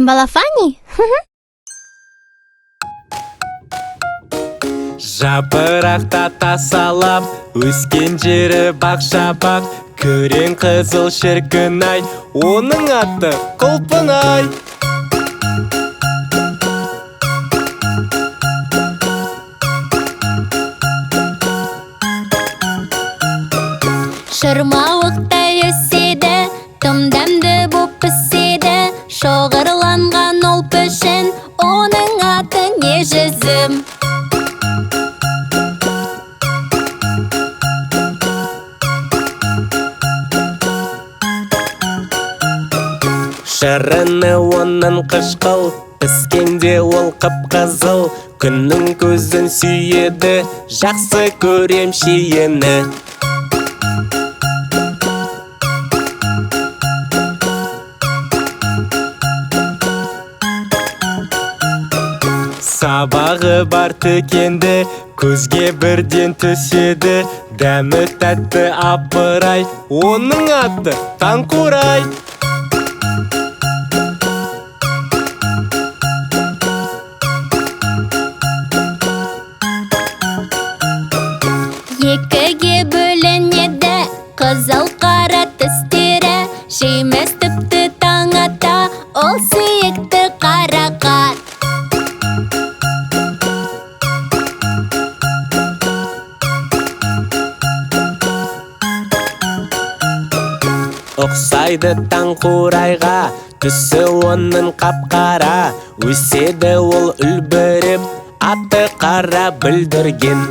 Балафани? Жапырақта тасалап, өскен жері бақша-бақ. Күрең қызыл шіркін ай, оның аты Құлпынай. Шырмауықтай өседі, тым дәмді боп піседі. Шоғырланған ол пішін, оның аты не жүзім? Шырыны оның қышқыл, піскенде ол қып-қызыл. Күннің көзін сүйеді, жақсы көрем шиені. Сабағы бар тікенді, көзге бірден түседі. Дәмі тәтті апырай, оның аты таңқурай. Екіге бөлінеді қызыл қара түстері. Жейміз тіпті таң ата, ол сүйікті қарақат. Ұқсайды таңқурайға, түсі оның қап-қара. Өседі ол үлбіреп, аты қара бүлдірген.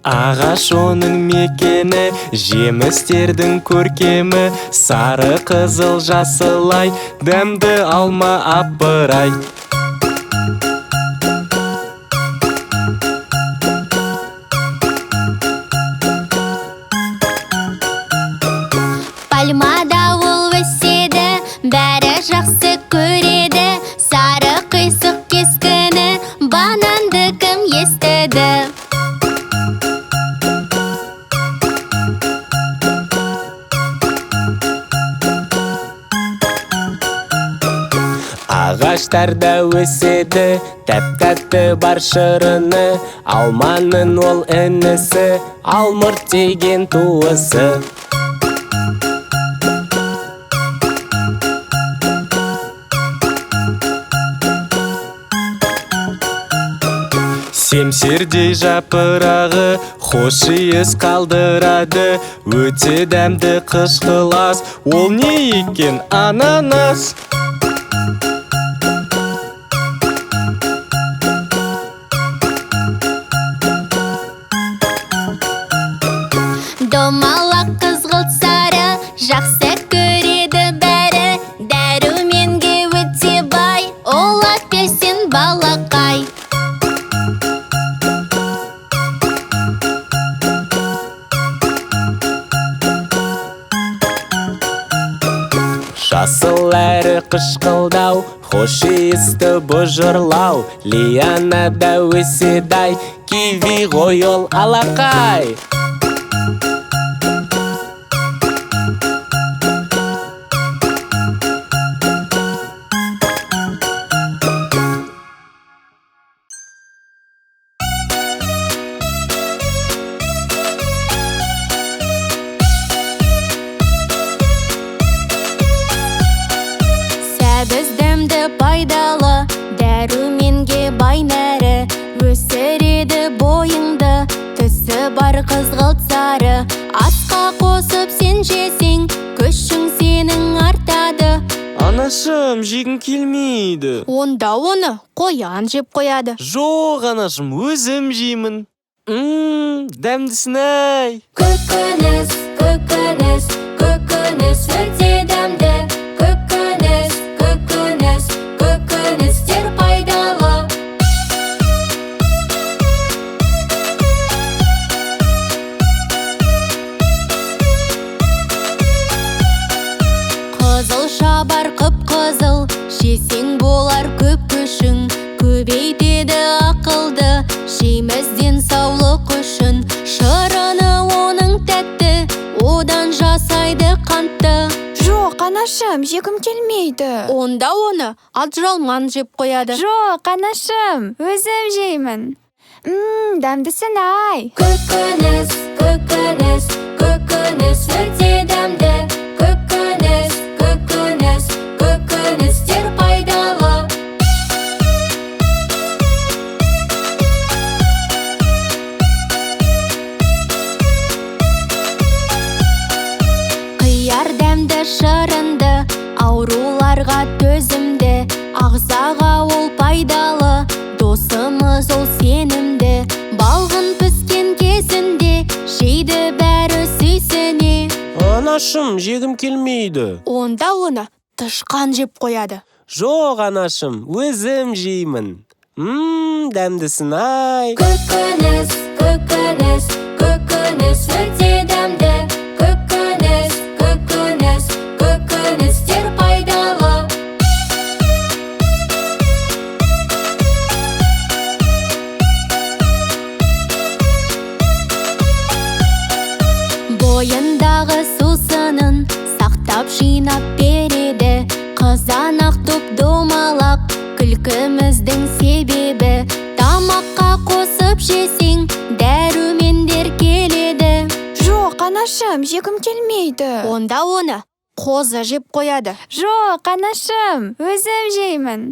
Ағаш оның мекені, жемістердің көркемі. Сары, қызыл, жасыл ай, дәмді алма апырай. Пальмада ол өседі, бәрі жақсы көреді. Сары қисық кескіні, бананды кім естіді? Ағаштарда өседі, тәп-тәтті бар шырыны. Алманың ол інісі, алмұрт деген туысы. Семсердей жапырағы, хош иіс қалдырады. Өте дәмді қышқыл ас, ол не екен ананас? Домалақ қызғылт сары, жақсы көреді бәрі. Дәруменге өте бай, ол апельсин балақай. Жасыл әрі қышқылдау, хош иісті бұжырлау. Лианада өседі-ай, киви ғой ол алақай. Сәбіз дәмді пайдалы, дәруменге бай нәрі. Өсіреді бойыңды, түсі бар қызғылт сары. Асқа қосып сен жесең, күшің сенің артады. Анашым, жегім келмейді. Онда оны қоян жеп қояды. Жоқ, анашым, өзім жеймін. Дәмдісін-ай. Көкөніс, көкөніс, көкөніс өте дәмді. Көкөніс, көкөніс, көкөністер пайдалы. Қызыл шабар анашым, жегім келмейді. Онда оны атжалман жеп қояды. Жоқ, анашым, өзім жеймін. Дәмдісін ай. Көкөніс, көкөніс, көкөніс өте дәмді. Көкөніс, көкөніс, көкөністер пайдалы. Қияр дәмді шырынды, ауруларға төзімді. Ағзаға ол пайдалы, досымыз ол сенімді. Балғын піскен кезінде, жейді бәрі сүйсіне. Анашым, жегім келмейді. Онда оны тышқан жеп қояды. Жоқ, анашым, өзім жеймін. Дәмдісін ай. Көкөніс, көкөніс, көкөніс өте дәмді. Көкөніс, көкөніс, көкөністер пайдалы. Бойындағы сусынын сақтап жинап береді. Қызанақ топ домалақ, күлкіміздің себебі. Тамаққа қосып жесең, дәрумендер келеді. Жоқ, анашым, жегім келмейді. Онда оны қозы жеп қояды. Жоқ, анашым, өзім жеймін.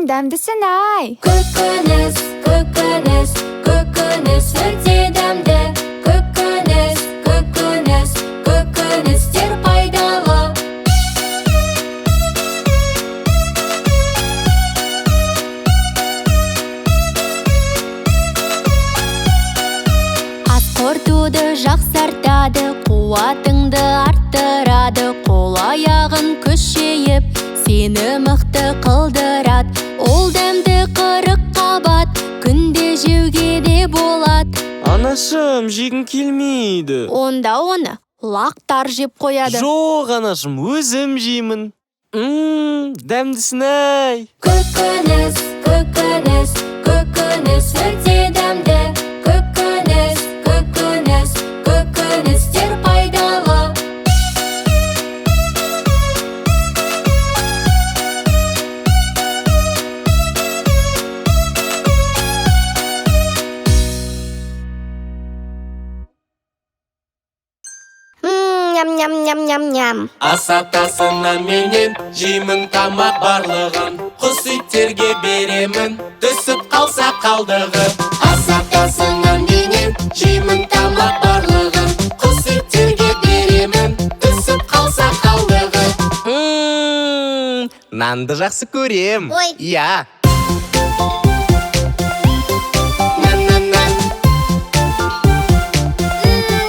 Дәмдісін ай. Көкөніс, көкөніс, көкөніс өте дәмді. Көкөніс, көкөніс, көкөністер пайдалы. Ас қорытуды жақсартады, қуатыңды арттырады. Қол аяғын күшейіп, сені мықты қылдырады. Ол дәмді 40 қабат, күнде жеуге де болады. Анашым, жегім келмейді. Онда оны лақтар жеп қояды. Жоқ, анашым, өзім жеймін. Дәмдісін ай. Көкөніс, көкөніс, көкөніс өте дәмді. Көкөніс, көкөніс, көкөністер пайдалы. Ням-ням-ням-ням. Асатасына менен жеймін тамақ барлығын. Құс иттерге беремін, түсіп қалса қалдығы. Асатасына менен жеймін тамақ барлығын. Құс иттерге беремін, түсіп қалса қалдығы. Нанды жақсы көрем. Ой. Я. Ням-ням-ням.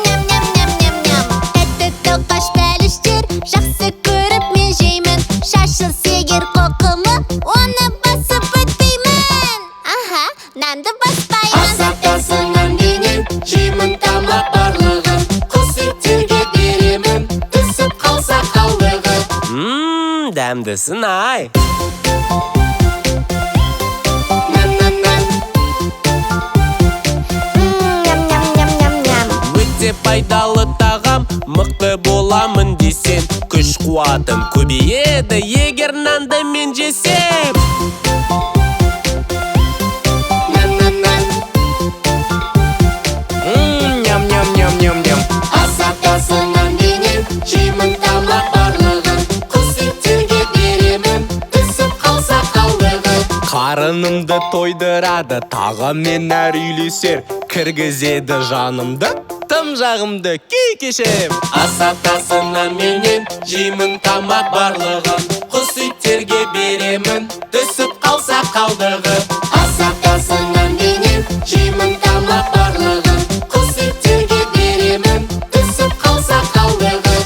Ням-ням-ням-ням-ням. Тәтті тоқаш бәліштер жақсы көріп мен жеймін. Шашылса егер қоқымы, оны басып өтпеймін. Аха, нанды баспаймын. Асатасына менен жеймін тамақ барлығын. Құс иттерге беремін, түсіп қалса қалдығы. Дәмдісін ай. Ням-ням-ням. Ням-ням-ням-ням-ням. Өте пайдалы тағам, мықты боламын десең, күш қуатым көбейеді, егер нанды мен жесем. Ням-ням-ням. Ням-ням-ням-ням-ням. Асатасына менен жеймін тамақ барлығын. Құс иттерге беремін, түсіп қалса қалдығы. Қарынымды тойдырады, тағаммен әр үйлесер. Кіргізеді жанымды, тым жағымды күй кешем. Асатасына менен жеймін тамақ барлығын. Құс иттерге беремін, түсіп қалса қалдығы. Асатасына менен жеймін тамақ барлығын. Құс иттерге беремін, түсіп қалса қалдығы.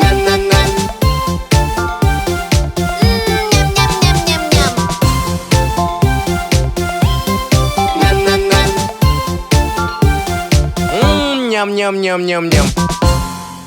Ням-ням-ням. Ням-ням-ням-ням-ням. Ням-ням-ням. Ням-ням-ням-ням-ням.